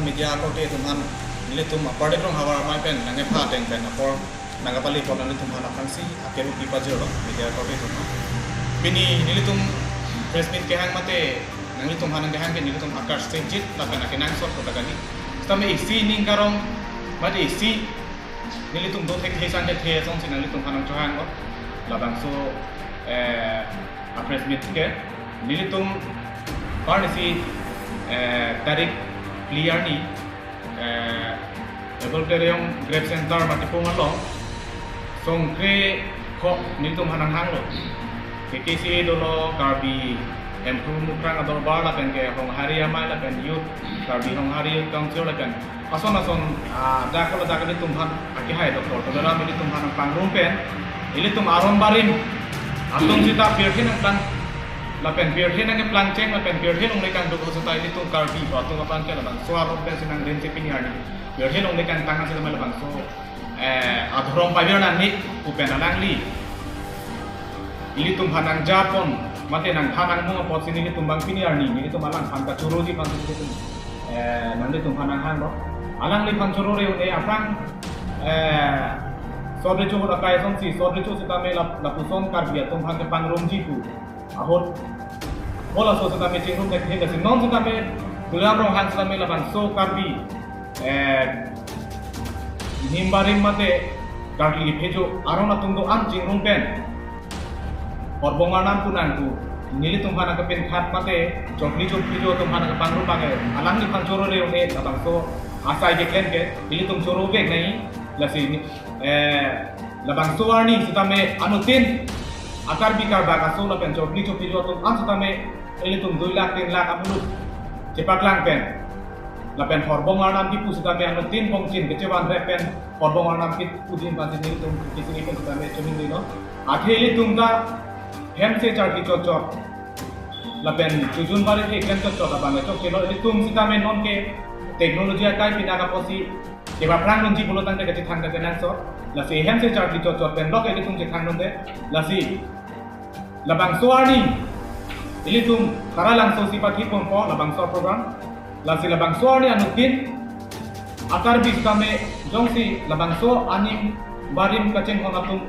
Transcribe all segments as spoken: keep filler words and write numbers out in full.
Media korte atum aphan nelitum apar Dekrong havar amei pen nangkepha ateng pen apor nangkapale apot nanglitum aphan aphrangsi akeru kipajirlo media korte atum aphan. Pini nelitum press meet kehang mate nanglitum aphan nangkehang ke nelitum akar sejit lapen akenangsot kota kali. Sitame isi ning karong mate isi nelitum do thekthe sang thekthe asonsi nanglitum aphan nangchohanglo. Labangso, eh, a press meet ke nelitum parnisi, eh, tarik phli arni, eh, Apple Tereyong Grape Center Matipung along songkre kok nelitum aphan nanghanglo. K K C A dolo, Karbi Hemphu Mukrang Adorbar lapen ke Honghari Amei lapen Youth, Karbi Honghari Youth Council lapen ason ason, ah, dak kala dak nelitum aphan akehai Doctor Tuliram nelitum aphan pangrum pen ilitum aron barim atum sita pirthe nangplang lapen pirthe nangkeplangcheng lapen pirthe longle kangduk ahut sita ilitum Karbi atum aphan ke labangso aron pensi nangrim si pini arni pirthe longle kangtang asitame labangso, eh, adhorom pavir nangni pu pen alangli ilitum aphan nangjapon mate nangthan nangmung apotsi nelitum abang pini arni nelitum alangphan kachoroji aphan nelitum, eh, nanglitum aphan nanghanglo. Alangliphan choro re-un-e aphrang, eh, sot recho ahut akai asonsi sot recho sitame lap- lapuson Karbi atum aphan kepangrumji pu ahut halaso sitame chingrum thekthe lasi non sitame Tuliram Ronghang sitame labangso Karbi, eh, nim barim mate karkli kephejo aron atum do-an chingrum pen Horbong Arnam pu nang pu nelitum aphan nangkepin khat mate chokli chokli jo atum aphan nangkepangrum abang ke alangliphan choro re-un-e labangso asai keklem ke nelitum choro vek nai. Lasi, eh, labangso arni sitame anuttin a Karbi karbak aso lapen chokli chokli jo atum an sitame ilitum dui lakh tin lakh amuluk chepaklang pen lapen Horbong Arnam kipu sitame anuttin bongchin kechevan rep pen Horbong Arnam kipu din pansi nelitum kisini pen sitame choningrilo. Athe ilitum ta hemse charli chotchot lapen chojun bari keklem chotchot abang chokchelo. Ilitum sitame non ke technology akai pina kaposi kepaphrang nangji pulo tangte kachethang kachenangsot. Lasi hemse charli chotchot pen lok ilitum chethang nonte. Lasi labangso arni ilitum Taralangso si pathi ponpo labangso program. Lasi labangso arni anuttin a Karbi sitame jongsi labangso anim barim kachinghon atum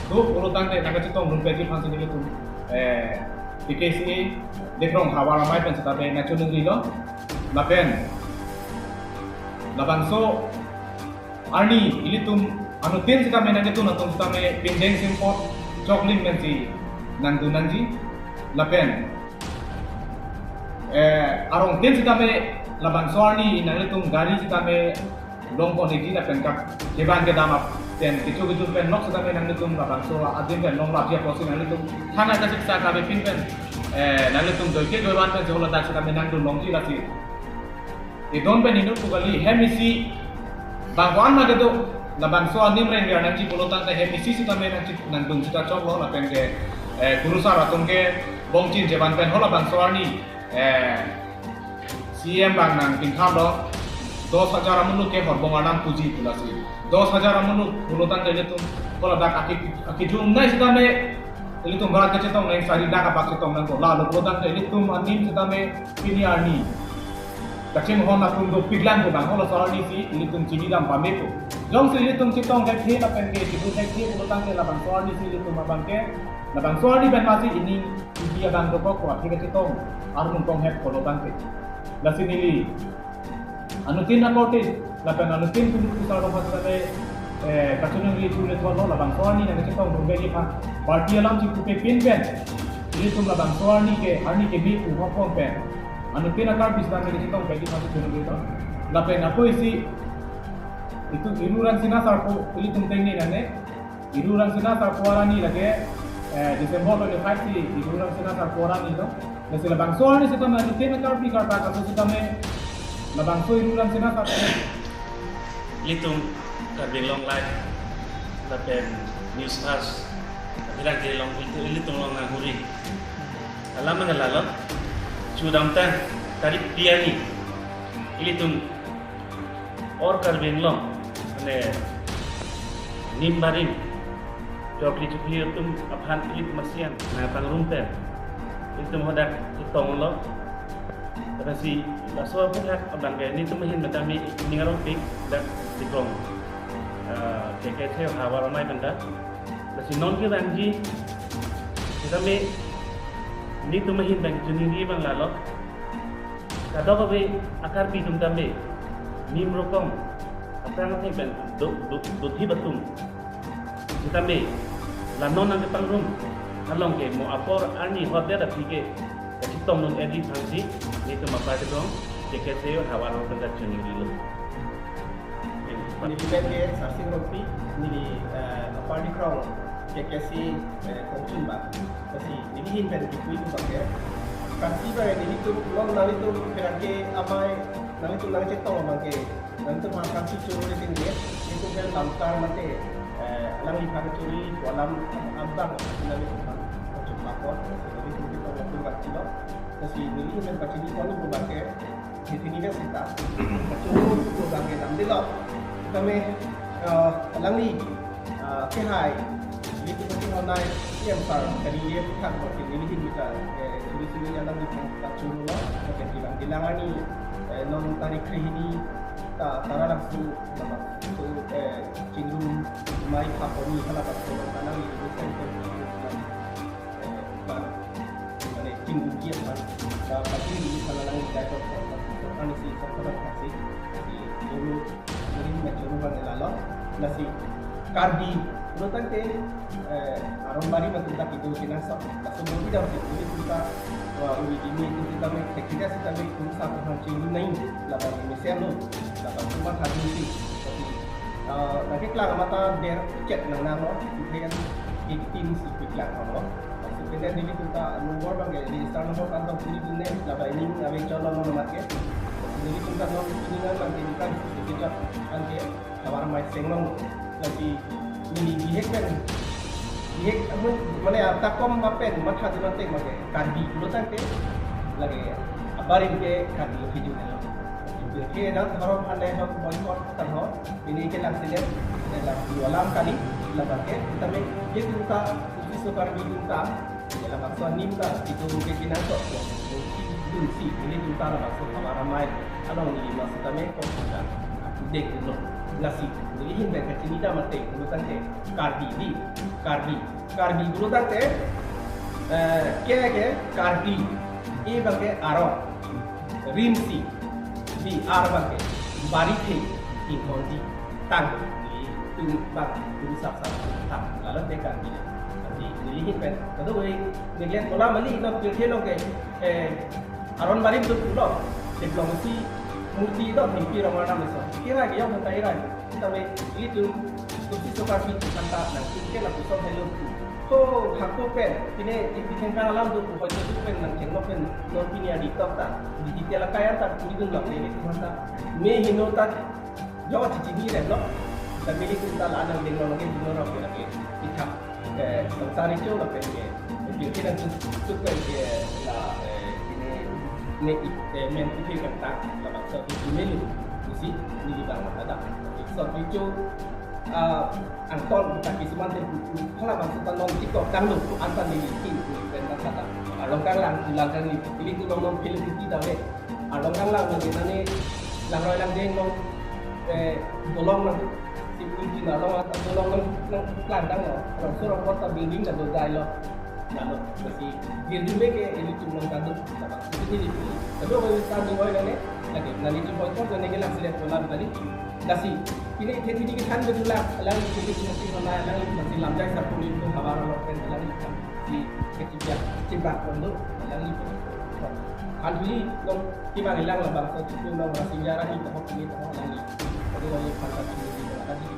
do pulo tangte nangkachetong dunpeji aphansi nelitum, eh, K K C A Dekrong havar amei pen sitame nangchoningrilo. Lapen labangso arni ilitum anuttin sitame nangketun atum sitame pindeng simpot choklim pensi nangdun nangji. Lapen, eh, arongtin sitame labangso arni nanglitum gari sitame longpon-ikji lapen kap kevan kedam ap pen kecho kecho pen lok sitame nanglitum labangso adim pen longlapji apotsi nanglitum thana kasiksa kavepin pen, eh, nanglitum doike doivan pensi haladak sitame nangdun longji. Lasi edon pen inut pu kali, hem isi bang ko-an ma kedo labangso anim rengger nangji pulo tangte hem isi sitame nangchi- nangdun sita choklo lapen ke, eh, kurusar atum ke bongchin chevan pen halabangso arni, eh, C M abang nangpinthaplo dos hajar amuluk ke Horbong Arnam puji pu lasi. Dos hajar amuluk pulo tangte ilitum haladak aki- akijum nai sitame ilitum barat kachetong nai sari dak apak chetong nangkok. Lalo pulo tangte ilitum anim sitame pini arni kachinghon atum dopiklang ko bang halaso arni si ilitum chini dam pamepo. Jongsi ilitum chetong thekthe lapen ke chidun thekthe pulo tangte labangso arni si ilitum abang ke labangso arni pen masi ining ibi abang dokok ko athe kachetong arnung tonghep pulo tangte. Lasi neli anuttin akorte lapen anuttin kunu kusar dong sitame, eh, kachiningri thu le thotlo labangso arni nangkachetong dunbegi aphan party alam chingkupepin pen ilitum labangso arni ke arni keme pu hokpon pen anuttin a Karbi sitame kachetong begi aphan chiningrilo. Lapen ako isi itum Iru Rangsina Sarpo ilitum tengne nangne. Iru Rangsina Sarpo arni lake, eh, December twenty-five si Iru Rangsina Sarpo arni lo. Lasi labangso arni sitame anuttin a Karbi karbak aso sitame labangso Iru Rangsina Sarpo. Ilitum Karbi Anglong Live lapen News Fast abirang ke long ilitum, ilitum long nanghuri. Alam mana lalo. Chudamtang tarik phli arni ilitum or Karbi Anglong mane nim barim chokli chokli atum aphan ilitum masian nangpangrum pen ilitum hadak chetonglo. Lasi laso aphuthak abang ke netum ahin pen tame ning arongpik dak Dikrong, eh, K K C havar amei pen ta. Lasi non kevangji sitame netum ahin pen choningri abang lalo. Kadokave a-Karbi atum tame nim rokom aphrang atheng pen do, do, dothip atum sitame la non nangkepangrum along ke mo apor arni hot det aphi ke kachetongdun edi aphansi netum apar Dikrong K K C havar pen ta choningrilo. Neli men ke Sarsing Rongpi, neli, eh, apar Dikrong K K C, eh, kongchun abang. Lasi neli ahin pen kipu itu abang ke, Karbi abang nelitum non nanglitum pherangke amei nanglitum nangchetong abang ke, nanglitum ha Karbi choro le tingge, itu kan lamkar mate, eh, alangliphan choro pu alam abang nanglitum aphan kongchun pakon, nanglitum kita waktu bakti lo. Lasi neli ahin pen pachini pon itu abang ke, Neli ahin pen seta kachoro pu abang ke damdelo. Tame, eh, alangli, eh, kehai, nelitum kachinghon nai, C M sir, kali ye thak bangsi neli ahin pen ta, eh, suri suri alangli kachoro lo, kachinghon nai, eh, non tarik krehini ta, Taralangso, nama, so, eh, chingrum, mai khaponi, hala ta, so, alangli, eh, ban, mane, chingrum ji aphan, ba, pati di aphan alang di kaitor, sorkar ni si, sorkar ni si, di choro, neli ahin pen choro abang lalo, lasi, Karbi, pulo tangte, eh, aron barim atum ta kedo kenangsot, laso bodi dam si, nelitum ta, wa, uri ini, itu sitame, teknik sitame, kurusar aphan chingrum nai, labang ini selo, labang cuma khadu si, tapi, eh, lagi kelang mata der cek nang nang lo, itu kan, eighteen si kelang lo. Sebenarnya nelitum ta nomor abang ke register nomor kantor puri dunia, laba ini ave cholo nomor ke. Nelitum ta non ini nang abang ke bukan sesuatu anke havar amei seng long. Lasi neli bihek pen, bihek amun mane arta kom mapen matha di mate make Karbi pulo tangte lagi abarim ke Karbi lo hijau nelo. Ke dan harom ane hok boycott kan ho. Ini kelang selek, kelang dua lang kali, labang ke, kita me, dia tunta, khusus so Karbi tunta, dalam aksa nim ta, itu ke kina sok, so, so, si, dun si, ini tunta dalam aksa havar amei, along ini masih kami, kok kita, aku dek dulu, lasi, ini ahin pen kachinida mate, pulo tangte, Karbi di, Karbi, Karbi pulo tangte, eh, ke, ke, Karbi, i abang ke arong, rimsi, di ar abang ke, bari the, ingkon di, tang, di, tung, bang, tung, sap, sap, tang, lalo te Karbi. Di, neli ahin pen, kado oi, neglect bola mali, no, pirthe lo ke, eh, aron barim tu pulo, diplomasi, murti do, mimpi rong anam so. Kira ke, yang kata ira, Tame ilitum, khusus so Karbi atum aphan ta nangtum ke lapuson helo. Ho, hako pen, pine, pine kan alam do, ho, itu pen nangchenglok pen, non pine adi tok ta, digital akayan ta, puri dun lok, ilitum aphan ta, me hino ta, jo chichini rem lo, tame ilitum ta la nang deng lo, nang deng lo, rok, rok, ithak. Eh, sangsari cho lapen ke, eh, ke nangtum, tum pen ke la, eh, ini, ne, eh, men pu ke kangtang, labangso ke melu, pusi, neli abang ada. So, cho, ah, angton, ta kisuman te pu, halabangso ta non TikTok tanglo, pu anta neli tin, pu pen ta kata. Along kanglang, lang kanglang, ilitum non non film kita le. Along kanglang nang nani langroi langdeng along, eh, dolong nang, si Pui Chin along, dolong nang, nang klang tanglo. Rongso rongpot ta building ta dodai lo. Lalu, masih girdi me ke ilitum nang kado. Ini di, kado kami tadi oi nang ne, lagi, nani di boycott nang ne ke lang selek kolam tadi. Lasi, ini ke ini ke kan betulan, lang ini masih mana, lang ini masih lamjai sapuli itu habar lo pen, lang ini kan si kecil ya, cibak kondo, lang ini. Anhui, nong, Kima ngilang labangso chitu nong rasi jara ni tohok ni tohok nang ni. Jadi nong ni pantat sini di tengah tadi.